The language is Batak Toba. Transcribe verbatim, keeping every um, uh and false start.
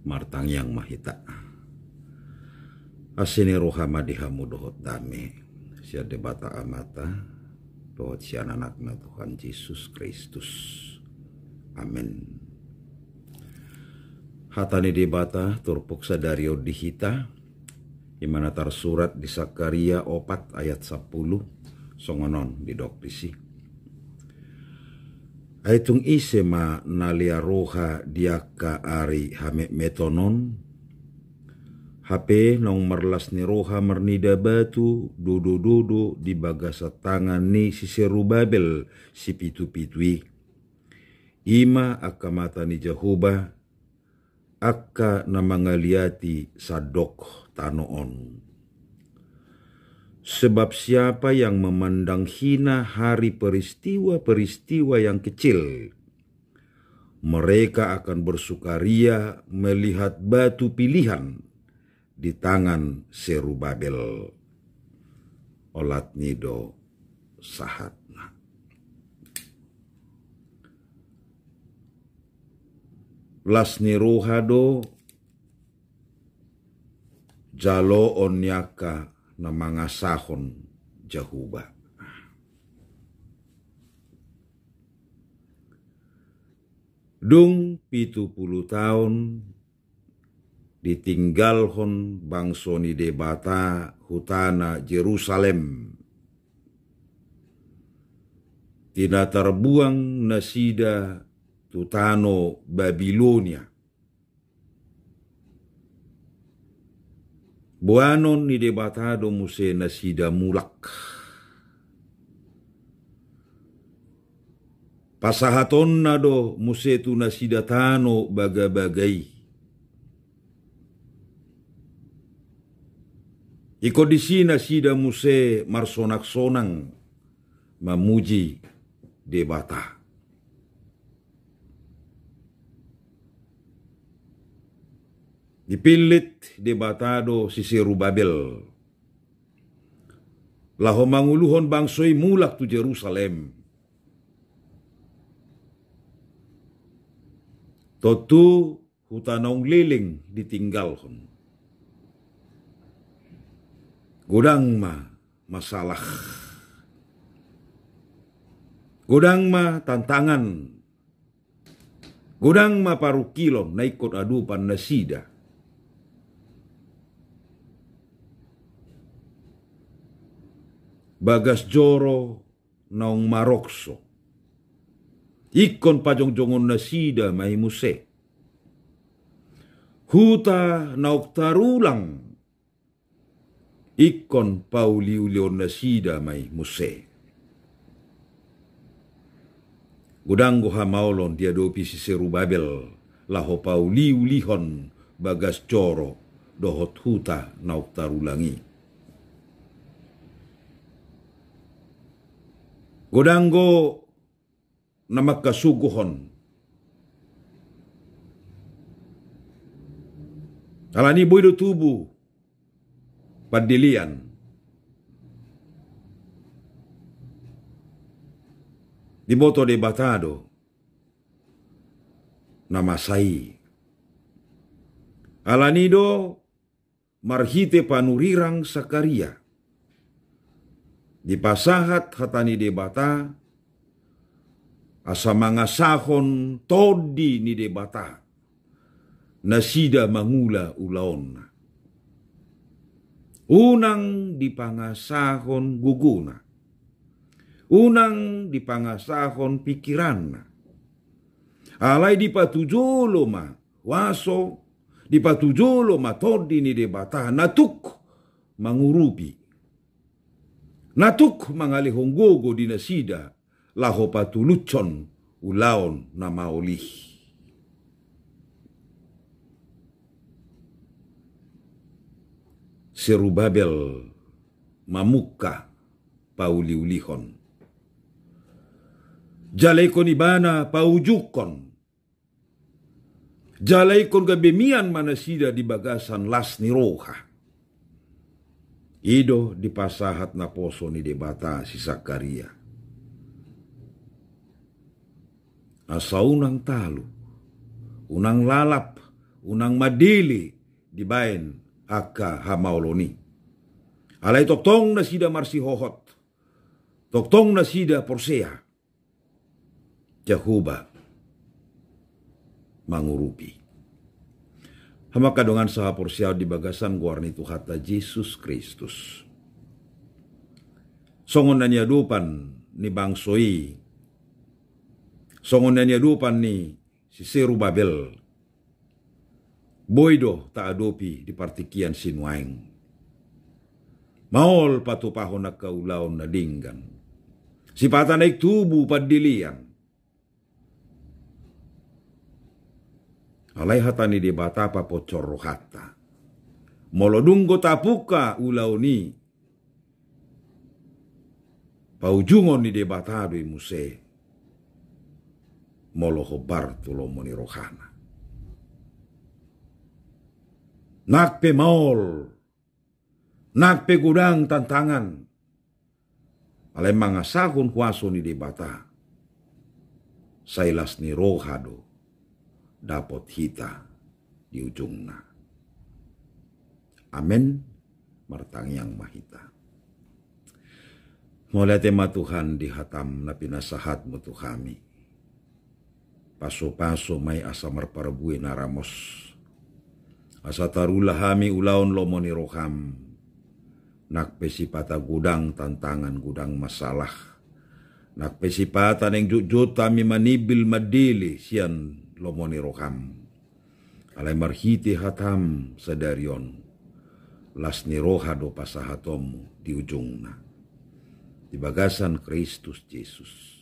Martangiang ma hita. Asi ni roha ma di hamu dohot dame sian Debata Amanta dohot sian Anakna Tuhan Jesus Kristus. Amen. Hata ni Debata turpuk sadari on di hita, i ma na tarsurat di Sakaria opat ayat sampulu, songon on didok disi. Ai tung ise ma na lea roha di angka ari hametmeton on? Hape naung marlas ni roha marnida batu dodododo di bagasan tangan ni si Serubabel sipitupitu i. I ma angka mata ni Jahowa, angka na mangaliati sandok tano on. Sebab siapa yang memandang hina hari peristiwa-peristiwa yang kecil? Mereka akan bersukaria melihat batu pilihan di tangan Serubabel. Olat ni do sahatna. Las ni roha do jaloon ni angka na mangasahon Jahowa. Dung pitu pulu taon ditinggalhon bangso ni Debata hutana Jerusalem, di na tarbuang nasida tu tano Babilonia. Boanon ni Debata do muse nasida mulak. Pasahatonna do muse tu nasida tano bagabaga i. Ingkon disi nasida muse marsonangsonang mamuji Debata. Dipillit Debata do si Serubabel laho manguluhon bangso i mulak tu Jerusalem. Tontu huta naung leleng ditinggalhon. Godang ma masalah. Godang ma tantangan. Godang ma parungkilon na ingkon adopan nasida. Bagas joro naung marokso. Ingkon pajongjongon nasida ma i muse. Huta naung tarulang ingkon pauliulion nasida ma i muse. Godang do hamaolon diadopi si Serubabel laho pauliulihon bagas joro dohot huta naung tarulang i. Godang do na mangkasuguhon. Alani boi do tubu pandelean. Diboto Debata do na masa i. Alani do marhite panurirang Sakaria dipasahat hata ni Debata, asa mangasahon tondi ni Debata nasida mangula ulaonna. Unang dipangasahon gogona, unang dipangasahon pikiranna. Alai dipatujolo ma huaso, dipatujolo ma tondi ni Debata na tuk mangurupi, na tuk mangalehon gogo di nasida laho patulushon ulaon na maol i. Serubabel mamungka pauliulihon. Jala ingkon ibana paujungkon. Jala ingkon gabe mian ma nasida di bagasan las ni roha. I do dipasahat naposo ni Debata si Sakaria. Asa unang talu, unang lalap, unang madele dibaen angka hamaolon i. Alai tongtong nasida marsihohot, tongtong nasida porsea. Jahowa mangurupi. Hamu angka dongan sahaporseaon di bagasan goar ni Tuhanta Jesus Kristus. Songon na niadopan ni bangso i, songon na niadopan ni si Serubabel, boi do taadopi di partingkian sinuaeng. Maol patupahon angka ulaon na denggan. Sipata naeng tubu pandelean. Alai hata ni Debata paposhon rohanta. Molo dung do tapungka ulaon i, paujungon ni Debata do i muse molo hombar tu lomo ni rohana. Nang pe maol, nang pe godang tantangan, alai mangasahon huaso ni Debata, sai las ni roha do dapot hita di ujungna. Amen. Martangiang ma hita. Mauliate ma Tuhan di hataM na pinasahatMu tu hami. Pasupasu ma i asa marparbue na ramos, asa tarula hami ulaon lomo ni rohaM. Nang pe sipata godang tantangan, godang masalah, nang pe sipata naeng jotjot hami manimbil mandele sian lomo ni rohaM. Alai marhite hataM sadari on, las ni roha do pasahatonMu di ujungna. Di bagasan Kristus Jesus.